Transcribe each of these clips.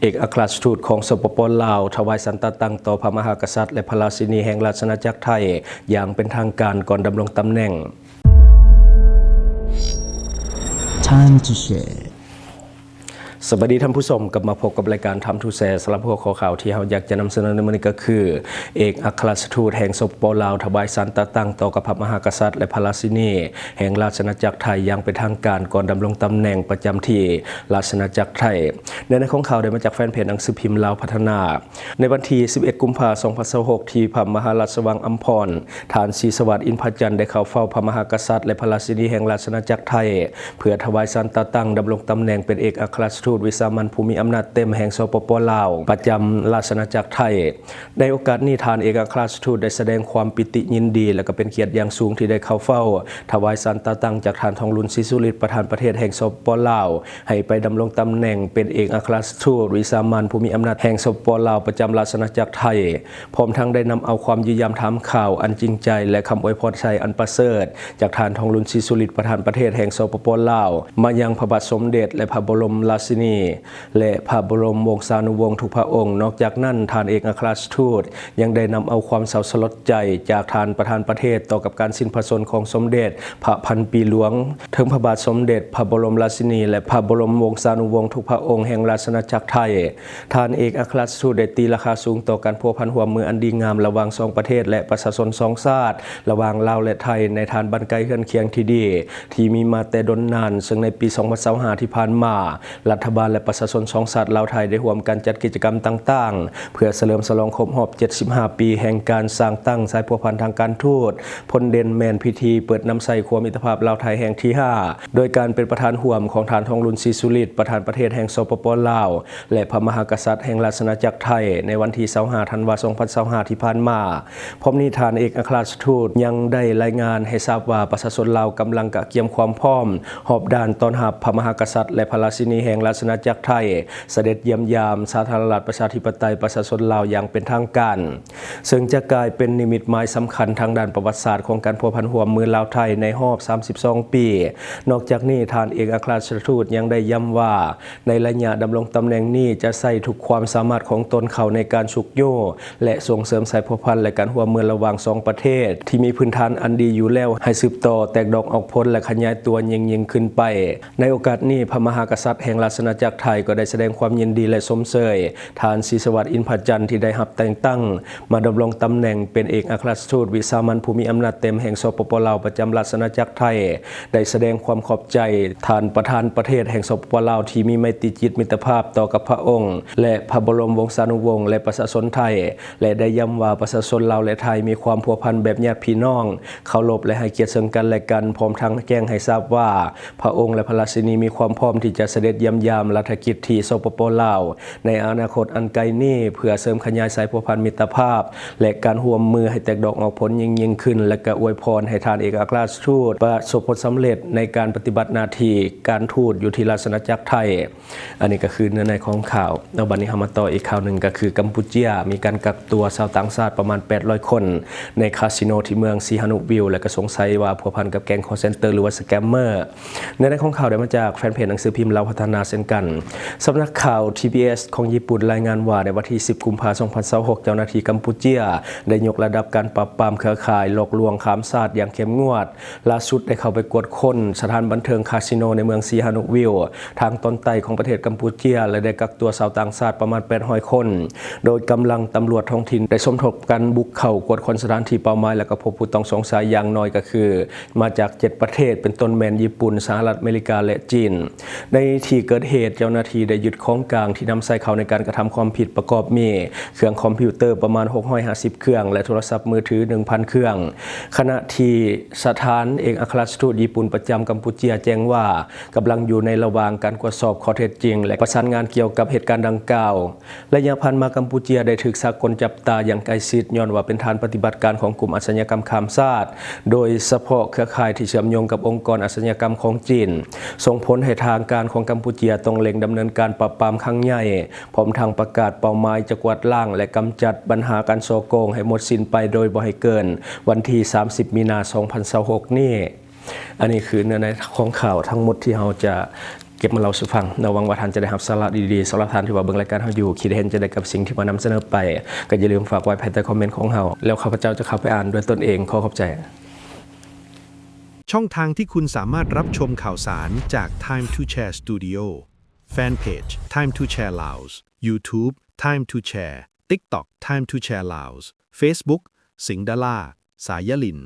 ເອກອັກຄະລັດຖະທູດຂອງ ສປປ ລາວ ຖວາຍສັນຕະຕັງຕໍ່ພະມະຫາກະສັດ ແລະ ພະລາຊິນີແຫ່ງລາຊະອານາຈັກໄທ ຢ່າງເປັນທາງການກ່ອນດຳລົງຕຳແໜ່ງ. Time to Share. ສະບາຍດີທ່ານຜູ້ຊົມ, ກັບມາພົບກັບລາຍການ Time to Share. ສຳລັບຫົວຂໍ້ຂ່າວທີ່ເຮົາຢາກຈະນຳສະເໜີໃນມື້ນີ້ກໍຄື ເອກອັກຄະລັດຖະທູດແຫ່ງ ສປປ ລາວ ຖວາຍສັນຕະຕັງຕໍ່ກັບພະມະຫາກະສັດ ແລະ ພະລາຊິນີແຫ່ງລາຊະອານາຈັກໄທຢ່າງເປັນທາງການ ກ່ອນດຳລົງຕຳແໜ່ງປະຈຳທີ່ລາຊະອານາຈັກໄທ. ເນື້ອໃນຂອງຂ່າວໄດ້ມາຈາກແຟນເພຈໜັງສືພິມລາວພັດທະນາ. ໃນວັນທີສິບເອັດ ກຸມພາ ສອງພັນຊາວຫົກ ທີ່ພະມະຫາລາຊະວັງອຳພອນ, ທ່ານ ສີສະຫວັດ ອິນພະຈັນ ໄດ້ເຂົ້າເຝົ້າພະມະຫາກະສັດ ແລະ ພະລາຊິນີແຫ່ງລາຊະອານາຈັກໄທ ເພື່ອຖວາຍສັນຕະຕັງດຳລົງຕຳແໜ່ງເປັນເອກອັກຄະລັດຖະທູດວິສາມັນຜູ້ມີອຳນາດເຕັມແຫ່ງ ສປປ ລາວ ປະຈຳລາຊະອານາຈັກໄທ. ໃນໂອກາດນີ້, ທ່ານເອກອັກຄະລັດຖະທູດໄດ້ສະແດງຄວາມປີຕິຍິນດີ ແລະ ກໍເປັນກຽດຢ່າງສູງທີ່ໄດ້ເຂົ້າເຝົ້າຖວາຍສັນຕະຕັງຈາກທ່ານ ທອງລຸນ ສີສຸລິດ ປະທານປະເທດແຫ່ງ ສປປ ລາວ ໃຫ້ໄປດຳລົງຕຳແໜ່ງເປັນເອກອັກຄະລັດຖະທູດວິສາມັນຜູ້ມີອຳນາດແຫ່ງ ສປປ ລາວ ປະຈຳລາຊະອານາຈັກໄທ, ພ້ອມທັງໄດ້ນຳເອົາຄວາມຢ້ຽມຢາມຖາມຂ່າວອັນຈິງໃຈ ແລະ ຄຳອວຍພອນໄຊອັນປະເສີດຈາກທ່ານ ທອງລຸນ ສີສຸລິດ ປະທານປະເທດແຫ່ງ ສປປ ລາວ ມາຍັງພະບາດສົມເດັດ ແລະ ພະບໍລົມລາຊິນີ ແລະ ພະບໍລົມວົງສານຸວົງທຸກພະອົງ. ນອກຈາກນັ້ນ, ທ່ານເອກອັກຄະລັດຖະທູດຍັງໄດ້ນຳເອົາຄວາມເສົ້າສະຫຼົດໃຈຈາກທ່ານປະທານປະເທດຕໍ່ກັບການສິ້ນພະຊົນຂອງສົມເດັດພະພັນປີຫຼວງ ເຖິງພະບາດສົມເດັດພະບໍລົມລາຊິນີ ແລະ ພະບໍລົມວົງສານຸວົງທຸກພະອົງແຫ່ງລາຊະອານາຈັກໄທ. ທ່ານເອກອັກຄະລັດຖະທູດໄດ້ຕີລາຄາສູງຕໍ່ການພົວພັນຮ່ວມມືອັນດີງາມລະຫວ່າງສອງປະເທດ ແລະ ປະຊາຊົນສອງຊາດ ລະຫວ່າງລາວ ແລະ ໄທ ໃນທ່ານບັ້ນໄກເຮືອນຄຽງທີ່ດີ ທີ່ມີມາແຕ່ດົນນານ, ເຊິ່ງໃນປີສອງພັນຊາວຫ້າທີ່ຜ່ານມາ, ລັດຖະບານ ແລະ ປະຊາຊົນສອງຊາດລາວ-ໄທ ໄດ້ຮ່ວມກັນຈັດກິດຈະກຳຕ່າງໆ ເພື່ອສະເຫຼີມສະຫຼອງຄົບຮອບເຈັດສິບຫ້າປີແຫ່ງການສ້າງຕັ້ງສາຍພົວພັນທາງການທູດ. ຜົນເດັ່ນແມ່ນພິທີເປີດນຳໃຊ້ຂົວມິດຕະພາບລາວ-ໄທແຫ່ງທີຫ້າ ໂດຍການເປັນປະທານຮ່ວມຂອງທ່ານ ທອງລຸນ ສີສຸລິດ ປະທານປະເທດແຫ່ງ ສປປ ລາວ ແລະ ພະມະຫາກະສັດແຫ່ງລາຊະອານາຈັກໄທ ໃນວັນທີຊາວຫ້າ ທັນວາ ສອງພັນຊາວຫ້າທີ່ຜ່ານມາ. ພ້ອມນີ້, ທ່ານເອກອັກຄະລັດຖະທູດຍັງໄດ້ລາຍງານໃຫ້ຊາບວ່າ ປະຊາຊົນລາວກຳລັງກະກຽມຄວາມພ້ອມຮອບດ້ານຕ້ອນຮັບພະມະຫາກະສັດ ແລະ ພະລາຊິນີແຫ່ງລາຊະອານາຈັກໄທ ສະເດັດຢ້ຽມຢາມສາທາລະນະລັດປະຊາທິປະໄຕປະຊາຊົນລາວຢ່າງເປັນທາງການ, ເຊິ່ງຈະກາຍເປັນນິມິດໝາຍສຳຄັນທາງດ້ານປະຫວັດສາດຂອງການພົວພັນຮ່ວມມືລາວ-ໄທໃນຮອບສາມສິບສອງປີ. ນອກຈາກນີ້, ທ່ານເອກອັກຄະລັດຖະທູດຍັງໄດ້ຢ້ຳວ່າ ໃນໄລຍະດຳລົງຕຳແໜ່ງນີ້ຈະໃສ່ທຸກຄວາມສາມາດຂອງຕົນເຂົ້າໃນການຊຸກຍູ້ ແລະ ສົ່ງເສີມສາຍພົວພັນ ແລະ ການຮ່ວມມືລະຫວ່າງສອງປະເທດທີ່ມີພື້ນຖານອັນດີຢູ່ແລ້ວ ໃຫ້ສືບຕໍ່ແຕກດອກອອກຜົນ ແລະ ຂະຫຍາຍຕົວຍິ່ງໆຂຶ້ນໄປ. ໃນໂອກາດນີ້, ພະມະຫາກະສັດແຫ່ງລາຊະອານາຈັກໄທກໍໄດ້ສະແດງຄວາມຍິນດີ ແລະ ຊົມເຊີຍທ່ານ ສີສະຫວັດ ອິນພະຈັນ ທີ່ໄດ້ຮັບແຕ່ງຕັ້ງມາດຳລົງຕຳແໜ່ງເປັນເອກອັກຄະລັດຖະທູດວິສາມັນຜູ້ມີອຳນາດເຕັມແຫ່ງ ສປປ ລາວ ປະຈຳລາຊະອານາຈັກໄທ. ໄດ້ສະແດງຄວາມຂອບໃຈທ່ານປະທານປະເທດແຫ່ງ ສປປ ລາວ ທີ່ມີໄມຕີຈິດມິດຕະພາບຕໍ່ກັບພະອົງ ແລະ ພະບໍລົມວົງສານຸວົງ ແລະ ປະຊາຊົນໄທ ແລະ ໄດ້ຢ້ຳວ່າປະຊາຊົນລາວ ແລະ ໄທ ມີຄວາມພົວພັນແບບຍາດພີ່ນ້ອງ, ເຄົາລົບ ແລະ ໃຫ້ກຽດເຊິ່ງກັນ ແລະ ກັນ, ພ້ອມທັງແຈ້ງໃຫ້ຊາບວ່າ ພະອົງ ແລະ ພະລາຊິນີມີຄວາມພ້ອມທີ່ຈະສະເດັດຢ້ຽມຢາມລັດຖະກິດທີ່ ສປປ ລາວ ໃນອະນາຄົດອັນໃກ້ນີ້ ເພື່ອເສີມຂະຫຍາຍສາຍພົວພັນມິດຕະພາບ ແລະ ການຮ່ວມມືໃຫ້ແຕກດອກອອກຜົນຍິ່ງໆຂຶ້ນ ແລະ ກະອວຍພອນໃຫ້ທ່ານເອກອັກຄະລັດຖະທູດປະສົບຜົນສຳເລັດໃນການປະຕິບັດໜ້າທີ່ການທູດຢູ່ທີ່ລາຊະອານາຈັກໄທ. ອັນນີ້ກໍຄືເນື້ອໃນຂອງຂ່າວ. ແລ້ວບັດນີ້ເຮົາມາຕໍ່ອີກຂ່າວໜຶ່ງ ກໍຄືກຳປູເຈຍມີການກັກຕົວຊາວຕ່າງຊາດປະມານແປດຮ້ອຍຄົນ ໃນຄາສິໂນທີ່ເມືອງສີຫານຸວິວ ແລະ ກໍສົງໄສວ່າພົວພັນກັບແກ້ງ call center ຫຼືວ່າ scammer. ເນື້ອໃນຂອງຂ່າວໄດ້ມາຈາກແຟນເພຈໜັງສືພິມລາວພັດທະນາເຊັ່ນກັນ. ສຳນັກຂ່າວ ທີບີເອສ ຂອງຍີ່ປຸ່ນລາຍງານວ່າ ໃນວັນທີສິບ ກຸມພາ ສອງພັນຊາວຫົກ ເຈົ້າໜ້າທີ່ກຳປູເຈຍໄດ້ຍົກລະດັບການປາບປາມເຄືອຂ່າຍຫຼອກລວງຂ້າມຊາດຢ່າງເຂັ້ມງວດ. ລ່າສຸດໄດ້ເຂົ້າໄປກວດຄົ້ນສະຖານບັນເທີງຄາສິໂນໃນເມືອງສີຫານຸວິວ ທາງຕອນໃຕ້ຂອງປະເທດກຳປູເຈຍ ແລະ ໄດ້ກັກຕົວຊາວຕ່າງຊາດປະມານແປດຮ້ອຍຄົນ, ໂດຍກຳລັງຕຳຫຼວດທ້ອງຖິ່ນໄດ້ສົມທົບກັນບຸກເຂົ້າກວດຄົ້ນສະຖານທີ່ເປົ້າໝາຍ ແລະ ກໍພົບຜູ້ຕ້ອງສົງໄສຢ່າງໜ້ອຍກໍຄື ມາຈາກເຈັດປະເທດ ເປັນຕົ້ນແມ່ນຍີ່ປຸ່ນ, ສະຫະລັດອາເມລິກາ ແລະ ຈີນ. ໃນທີ່ເກີດເຫດ, ເຈົ້າໜ້າທີ່ໄດ້ຍຶດຂອງກາງທີ່ນຳໃຊ້ເຂົ້າໃນການກະທຳຄວາມຜິດ ປະກອບມີເຄື່ອງຄອມພິວເຕີປະມານຫົກຮ້ອຍຫ້າສິບເຄື່ອງ ແລະ ໂທລະສັບມືຖືໜຶ່ງພັນເຄື່ອງ, ຂະນະທີ່ສະຖານເອກອັກຄະລັດຖະທູດຍີ່ປຸ່ນປະຈຳກຳປູເຈຍແຈ້ງວ່າ ກຳລັງຢູ່ໃນລະຫວ່າງການກວດສອບຂໍ້ເທັດຈິງ ແລະ ປະສານງານກ່ຽວກັບເຫດການດັ່ງກ່າວ. ໄລຍະຜ່ານມາ, ກຳປູເຈຍໄດ້ຖືກສາກົນຈັບຕາຢ່າງໃກ້ຊິດ ຍ້ອນວ່າເປັນຖານປະຕິບັດການຂອງກຸ່ມອາຊະຍາກຳຂ້າມຊາດ, ໂດຍສະເພາະເຄືອຂ່າຍທີ່ເຊື່ອມໂຍງກັບອົງກອນອາຊະຍາກຳຂອງຈີນ, ສົ່ງຜົນໃຫ້ທາງການຂອງກຳປູເຈຍຕ້ອງເລັ່ງດຳເນີນການປາບປາມຄັ້ງໃຫຍ່, ພ້ອມທັງປະກາດເປົ້າໝາຍຈະກວາດລ້າງ ແລະ ກຳຈັດບັນຫາການສໍ້ໂກງໃຫ້ໝົດສິ້ນໄປໂດຍບໍ່ໃຫ້ເກີນວັນທີສາມສິບ ມີນາ ສອງພັນຊາວຫົກນີ້. ອັນນີ້ຄືເນື້ອໃນຂອງຂ່າວທັງໝົດທີ່ເຮົາຈະ ເກັບມາເລົ່າສູ່ຟັງເນາະ. ຫວັງວ່າທ່ານຈະໄດ້ຮັບສາລະດີໆ. ສຳລັບທ່ານທີ່ວ່າເບິ່ງລາຍການເຮົາຢູ່ ຄິດເຫັນຈັ່ງໃດກັບສິ່ງທີ່ມານຳສະເໜີໄປ ກໍຢ່າລືມຝາກໄວ້ພາຍໃຕ້ຄອມເມັນຂອງເຮົາ ແລ້ວຂ້າພະເຈົ້າຈະເຂົ້າໄປອ່ານດ້ວຍຕົນເອງ. ຂໍຂອບໃຈ. ช่องทางที่คุณสามารถรับชมข่าวสารจาก Time to Share Studio แฟนเพจ Time to Share Laos YouTube Time to Share TikTok Time to Share Laos Facebook สิงห์ดารา สายยลิน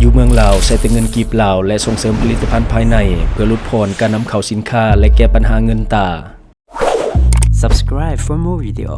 ຢູ່ເມືອງລາວ ໃຊ້ແຕ່ເງິນກີບລາວ ແລະ ສົ່ງເສີມຜະລິດຕະພັນພາຍໃນ ເພື່ອຫຼຸດຜ່ອນການນຳເຂົ້າສິນຄ້າ ແລະ ແກ້ບັນຫາເງິນຕາ. Subscribe for more video.